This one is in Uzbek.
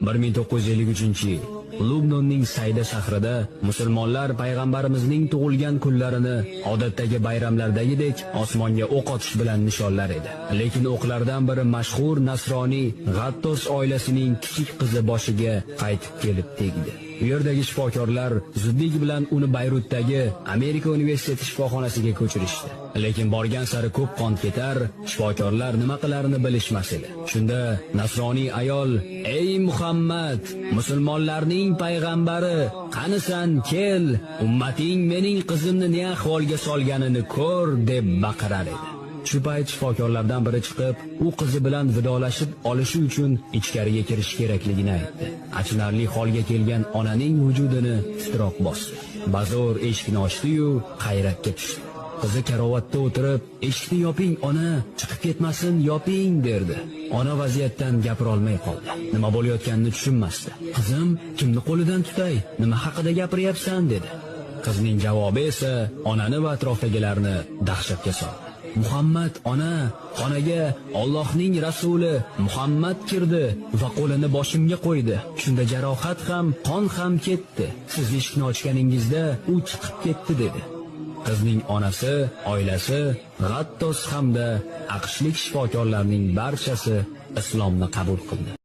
1953-yil Lubnonning Sayda shahrida musulmonlar payg'ambarimizning tug'ilgan kunlarini odatdagi bayramlardagidek osmonga o'q otish bilan nishonlar edi. Lekin o'qlardan biri mashhur nasroniy G'attos oilasining kichik qizi boshiga qaytib kelib tegdi. U yerdagi shifokorlar zudlik bilan uni Bayrutdagi Amerika universiteti shifoxonasiga ko'chirishdi. Lekin borgan sari ko'p qon ketar, shifokorlar nima qilarini bilishmas edi. Shunda nasroniy ayol: "Ey Muhammad, musulmonlarning payg'ambari, qanisan kel, ummating mening qizimni ne ahvolga solganini ko'r" deb baqirar edi. Shu payt shifokorlardan biri chiqib, u qizi bilan vidolashib olishi uchun ichkariga kirish kerakligini aytdi. Achinarli holga kelgan onaning vujudini titroq bosdi. Bazo'r eshikni ochdi-yu, hayratga tushdi. Qizi karavotda o'tirib, "Eshikni yoping, ona, chiqib ketmasin, yoping" derdi. Ona vaziyatdan gapira olmay qoldi. Nima bo'layotganini tushunmasdi. "Qizim, kimni qo'lidan tutay? Nima haqida gapiryapsan?" dedi. Qizning javobi esa onani va atrofdagilarni dahshatga soldi. "Muhammad, ona, xonaga Allohning rasuli Muhammad kirdi va qo'lini boshimga qo'ydi. Shunda jarohat ham, qon ham ketdi. Siz eshikni ochganingizda u chiqib ketdi" dedi. Qizning onasi, oilasi, G'attos hamda AQShlik shifokorlarning barchasi islomni qabul qildi.